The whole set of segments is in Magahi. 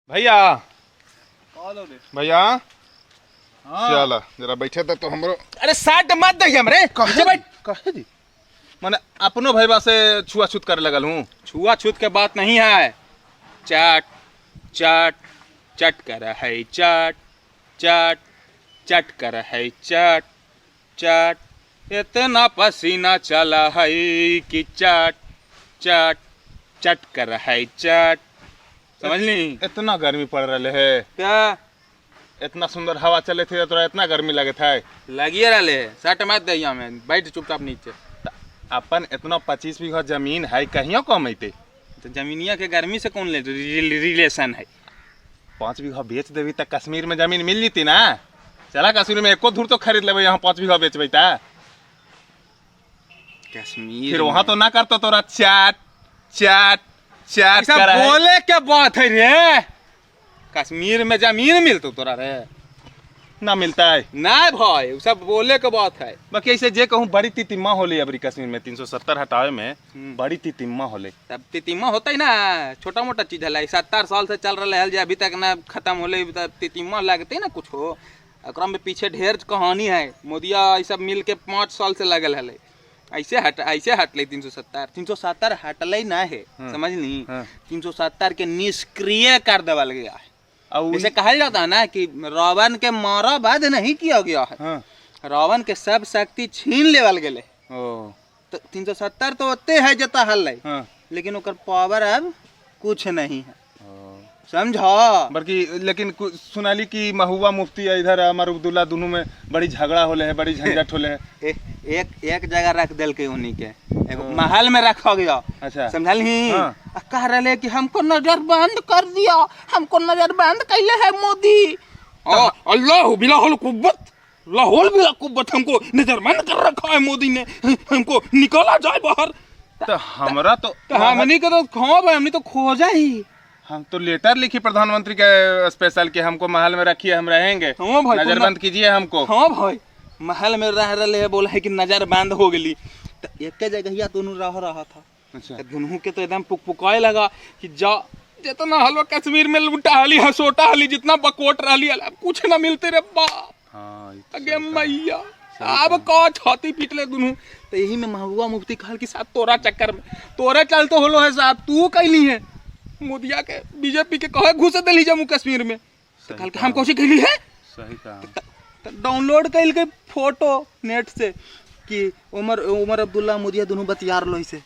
भैया, भैया। हाँ। चल जरा बैठे थे तो हमरो। अरे साट मत दे हमरे, नीचे बैठ। कहे जी, माने अपनो भैया से छुआछूत करे लगल हूँ। छुआछूत के बात नहीं है। चट चट चट कर है, चट चट चट कर है, चट चट इतना पसीना चला है कि चट चट चट कर है चट। समझ ली? इतना गर्मी पड़ रहा है। क्या? इतना सुंदर हवा चले थे, तोरा इतना गर्मी लगे था। लगिए रहे। सट मत दे में, बैठ चुपचाप नीचे। अपन इतना 25 बीघा जमीन है, कहियो कम अइते? तो जमीनिया के गर्मी से कौन ले रिलेशन है? 5 बीघा बेच देबी त कश्मीर में जमीन मिल जीती ना। चला, कश्मीर में एको धूर तो खरीद लेबे, यहाँ 5 बीघा बेचबे त। कश्मीर? फिर वहां तो ना करतो तोरा चैट चैट चैट ऐसा करा है। बोले के बात है रे? कश्मीर में जमीन मिलतो तोरा रे? ना मिलता है? ना भाई, उ सब बोले के बात है। बाकी ऐसे जे कहूँ, बड़ी तितिम्मा होले अबरी कश्मीर में 370 हटावे में। बड़ी तितिम्मा होले। तब तितिमा होता ही ना, छोटा मोटा चीज है। 70 साल से चल रहा है जे अभी तक ना खत्म होले, तब तितिमा लगते ना कुछ हो। एकरा में पीछे ढेर कहानी है। मोदिया ये सब मिल के 5 साल से लगल है। ऐसे हट, ऐसे हटले 370, 370 हटले ना है, समझ ली? हाँ। 370 के निष्क्रिय कर देवल गया है। और जैसे कहल जाता है ना कि रावण के मारा वध नहीं किया गया है, रावण के सब शक्ति छीन लेवल गेले। ओ। तो 370 तो ओते है जता हल है, लेकिन ओकर पावर अब कुछ नहीं है, समझो। बल्कि लेकिन सुनाली की महबूबा मुफ्ती या इधर उमर अब्दुल्ला दोनों में बड़ी झगड़ा होले है, बड़ी झंझट होले है। एक एक जगह रख दिल के उन्हीं के, एगो महल में रखा गया। समझल ही? हाँ। आ कह रहे कि हमको नजर बंद कर दिया, हमको नजर बंद कैले है मोदी। अल्लाह बिलाहुल कुव्वत, लाहौल बिला कुव्वत, हमको नजर बंद कर रखा है मोदी ने, हमको निकाला जाए बाहर। तो हमरा तो तो हमनी के तो खो भाई, हमनी तो खोजा ही। हम तो लेटर लिखी प्रधानमंत्री के स्पेशल कि हमको महल में रखिए, हम रहेंगे। हाँ भाई, नजरबंद कीजिए हमको। हाँ भाई, महल में रह रहे है, बोला है कि नजर बंद हो गई। तो एक जगह दोनों रह रहा था। तो दुनू के तो एकदम पुक पुकाए लगा कि जा, जितना हलवा कश्मीर में लूटा हली, हसोटा हली, जितना बकोट रहली, अब कुछ ना मिलते रे बाप। हाँ, ई तो अगे सही कहा। मैया, अब का छाती पीट ले दुनू। तो यही में महबूबा मुफ्ती कहल कि साहब, तोरा चक्कर में, तोरे चलते होलो है साहब, तू कैली है, मोदिया के बीजेपी के कहे घुस देली जम्मू कश्मीर में। तो कहल कि हम कोशिश कैली है? सही कहा। तो डाउनलोड कैल के फोटो नेट से कि उमर उमर अब्दुल्ला मोदिया दोनों बतियार लो से।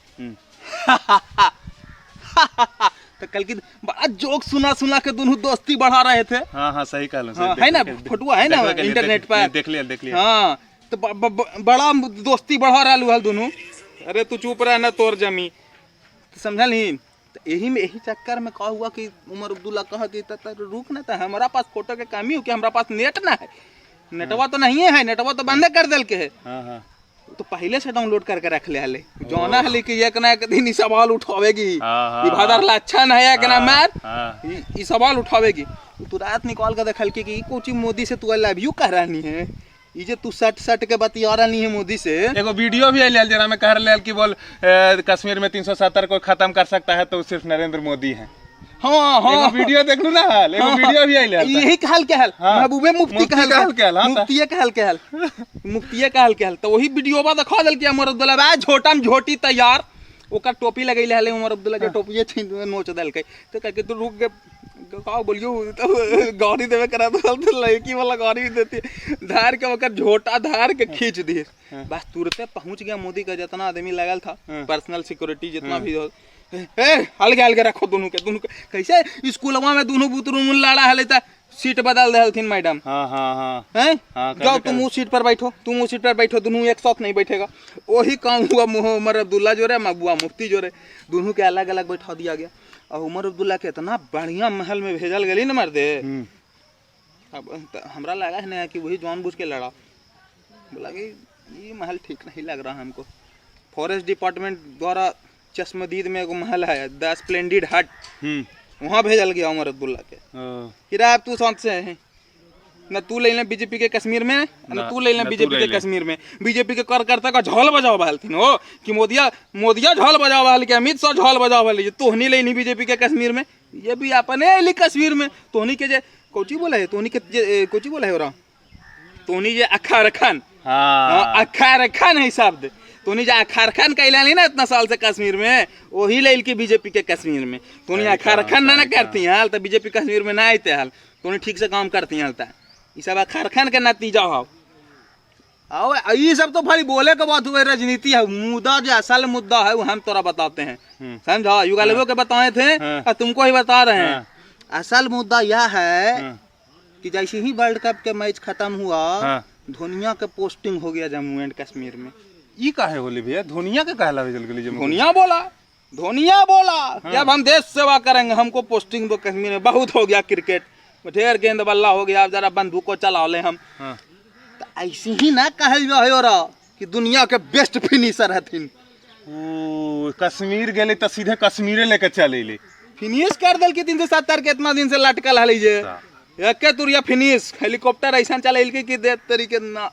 तो कल की बड़ा जोक सुना सुना के दोनों दोस्ती बढ़ा रहे थे। हाँ हाँ, सही कहलो। हाँ, है ना, फोटुआ है ना इंटरनेट पर? देख लिया, देख लिया। हाँ, तो ब, ब, ब, बड़ा दोस्ती बढ़ा रहा हल दोनों। अरे तू चुप रह ना, तोर जमी तो समझल ही। तो यही में, यही चक्कर में का हुआ कि उमर अब्दुल्ला कहा कि त रुक ना, तो हमारा पास फोटो के कमी हो कि हमारा पास नेट ना है? नेटवा तो नहीं है, नेटवा तो बंद कर दिल के है। हाँ हाँ तो पहले से डाउनलोड करके रख ले हले, जोना हले कि एक ना एक दिन ई सवाल उठावेगी। हाँ, हाँ, ई भादर ला अच्छा ना है कि ना मार ई सवाल उठावेगी। तू रात निकाल के देखल कि ई कोची मोदी से तू I love you कह रहनी है, ई जे तू सट सट के बतिया रहनी है मोदी से। एगो वीडियो भी आयल जरा में कह रहे कि बोल कश्मीर में 370 को खत्म कर सकता है तो सिर्फ नरेंद्र मोदी है। हाँ। एगो वीडियो देख लू ना हाल, एगो वीडियो भी आयल। यही कहल के हल। महबूबे मुफ्ती मुफ्ती कहल। कहल के हल, हाँ। मुफ्तीये कहल के हल, मुफ्तीये कहल के हल। तो वही वीडियो बा दिखा दल कि उमर अब्दुल्ला बा झोटा में झोटी तैयार, ओकर टोपी लगैले हले उमर अब्दुल्ला के, टोपिए छीन नोच देलकै। तो कह के तू रुक के का बोलियो, तो गाड़ी देवे करा तो लड़की वाला गाड़ी देती, धार के ओकर झोटा धार के खींच दिए। बस तुरते पहुंच गया मोदी का जितना आदमी लगल था, पर्सनल सिक्योरिटी जितना भी हो, ए हल्के हल्के रखो दोनों के, दोनों के। कैसे स्कूलवा में दोनों बुतरू मुन लड़ा हले त सीट बदल दे मैडम। हाँ हाँ हाँ हैं? हाँ, जाओ। कर तुम उस सीट पर बैठो, तुम उस सीट पर बैठो, दोनों एक साथ नहीं बैठेगा। वही काम हुआ मुँह उमर अब्दुल्ला जो रहे, महबूबा मुफ्ती जो रहे, दोनों के अलग अलग बैठा दिया गया। और उमर अब्दुल्ला के इतना बढ़िया महल में भेजल गई ना मर्दे। अब त हमरा लगा है ना कि वही जानबूझ के लड़ा, बोला कि ये महल ठीक नहीं लग रहा हमको। फॉरेस्ट डिपार्टमेंट द्वारा चश्मदीद में एगो महल है, the splendid हट, वहाँ भेजल गया उमर अब्दुल्ला के कि रे, अब तू साथ से है। न तू ले बीजेपी के कश्मीर में, न ना, तू ले ना तू बीजेपी के लैले। कश्मीर में। बीजेपी के कार्यकर्ता का झोल बजाओ हलथिन हो कि मोदिया मोदिया झोल बजाओ हल कि अमित शाह झोल बजाओ हल, तोहनी लेनी बीजेपी के कश्मीर में, ये भी अपने अली कश्मीर में। तोहनी के जे कोची बोला है, तोहनी के जे कोची बोला है, और तोहनी जे अखारखन, हाँ अखारखन है शब्द, तोनी जे अखारखन कैला नहीं ना इतना साल से कश्मीर में, वही लेल के बीजेपी के कश्मीर में। तोनी सही अखारखन ना कहा, ना सही करती हाल तो बीजेपी कश्मीर में ना आते हाल, तोनी ठीक से काम करती हाल ता ई सब अखारखन के नतीजा हो। आओ ये सब तो भाई बोले के बात हुए राजनीति है, मुद्दा जो असल मुद्दा है वो हम तोरा बताते हैं, समझा? युगालवो के बताए थे और तुमको ही बता रहे हैं। असल मुद्दा यह है कि जैसे ही वर्ल्ड कप के मैच खत्म हुआ, धोनिया के पोस्टिंग हो गया जम्मू एंड कश्मीर में। ई काहे होली भैया, धोनिया के काहे भेजल गेली जम्मू? धोनिया बोला, धोनिया बोला कि अब हम देश सेवा करेंगे, हमको पोस्टिंग दो कश्मीर में, बहुत हो गया क्रिकेट, ढेर गेंद बल्ला हो गया, अब जरा बंदूक चला ले हम। तो ऐसे ही ना कहल जो है और कि दुनिया के बेस्ट फिनिशर हथिन। ओ कश्मीर गेली त सीधे कश्मीरे लेके चल अइली, फिनिश कर दल की 370 के इतना दिन से लटकल हली जे एके तुरिया फिनिश, हेलीकॉप्टर ऐसा चल कि दे तरीके ना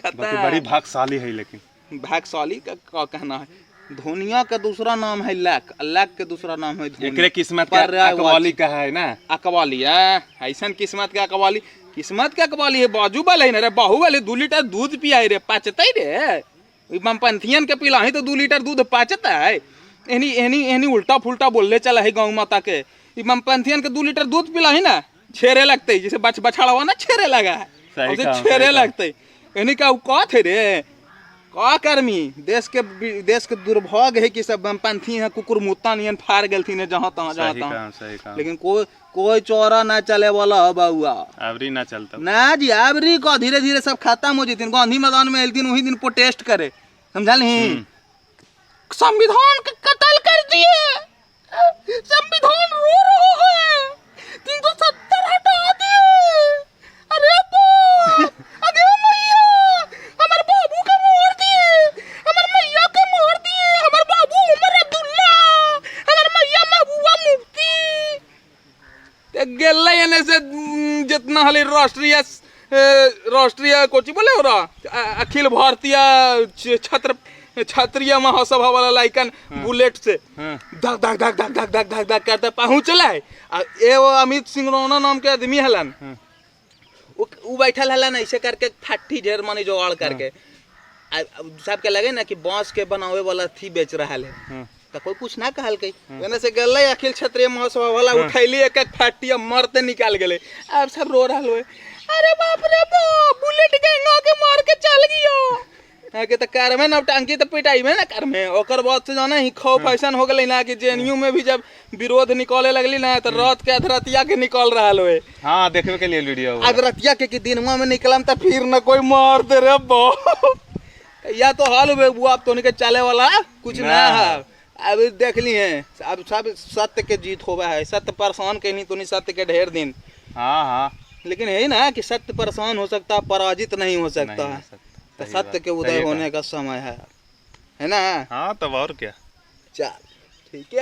बाकी बड़ी भागशाली है। लेकिन भागशाली का कहना है, धोनिया का दूसरा नाम है लक, लक के दूसरा नाम है धोनी। एकरे किस्मत के अकवाली का है ना, अकवाली है ऐसा किस्मत के अकवाली, किस्मत के अकवाली है। बाजू वाले ना रे बाहुबली 2 लीटर दूध पियाई रे पचते रे, पंथियन के पिला ही तो 2 लीटर दूध पचता है। एनी एनी एनी उल्टा फुल्टा बोलले चला है गौ माता के, पंथियन के 2 लीटर दूध पिला ही ना छेरे लगते, जैसे बछ बछड़वा ना छेरे लगा है छेरे लगते। एनी का का थे रे का कर्मी, देश के दुर्भाग्य है कि सब पंथी हैं कुकुर मुत्ता नियन फाड़ गेलथिन है जहाँ तहाँ जहाँ तहाँ। लेकिन कोई कोई चौरा ना चले वाला है बउआ, आवरी ना चलता ना जी, आवरी का धीरे धीरे सब खत्म हो जेथिन। गांधी मैदान में एलथिन वही दिन प्रोटेस्ट करे, समझल ही, संविधान के कत्ल कर दिए, संविधान रो रहा है, 370 हटा दिए, अरे बाप, अरे मैया हमार बाबू के मार दिए, हमार मैया के मार दिए, हमार बाबू उमर अब्दुल्ला, हमार मैया महबूबा मुफ्ती। गेलै एने से जितना हली राष्ट्रीय राष्ट्रीय कोची बोले हो रहा अखिल भारतीय क्षत्रिय महासभा वाला लाइकन बुलेट से धक धक धक धक धक धक धक धक करते पहुँचल। आ एगो अमित सिंह रोना नाम के आदमी हलन, उ बैठल हलन ऐसे करके फट्टी ढेर माने जोगाड़ करके, सबके लगे ना कि बांस के बनावे वाला थी बेच रहा है, तो कोई कुछ ना कहल के एने से गेलै अखिल क्षत्रिय महासभा वाला उठैली एक एक फट्टी मरते निकाल गेलै। अब सब रो रहल होय, अरे बाप रे बाप बुलेट गैंग के मार के चल गियो के तो कर में नौटंकी तो पिटाई में ना कर में। ओकर बाद से जाना ही खौफ ऐसा हो गई ना कि जेएनयू में भी जब विरोध निकाले लगली ना तो रात के अधरतिया के निकल रहा होए। हाँ देखने के लिए वीडियो अधरतिया के कि दिनवा में निकलम तो फिर न कोई मार दे रे बाप, या तो हाल हुए बुआ अब तो के चले वाला कुछ ना है। अब देख ली है अब सब सत्य के जीत होवा है, सत्य परेशान कहीं तो नहीं सत्य के ढेर दिन। हाँ हाँ लेकिन है ना कि सत्य परेशान हो सकता पराजित नहीं हो सकता है, तो सत्य के उदय होने का समय है ना। हाँ तब और क्या, चल ठीक है।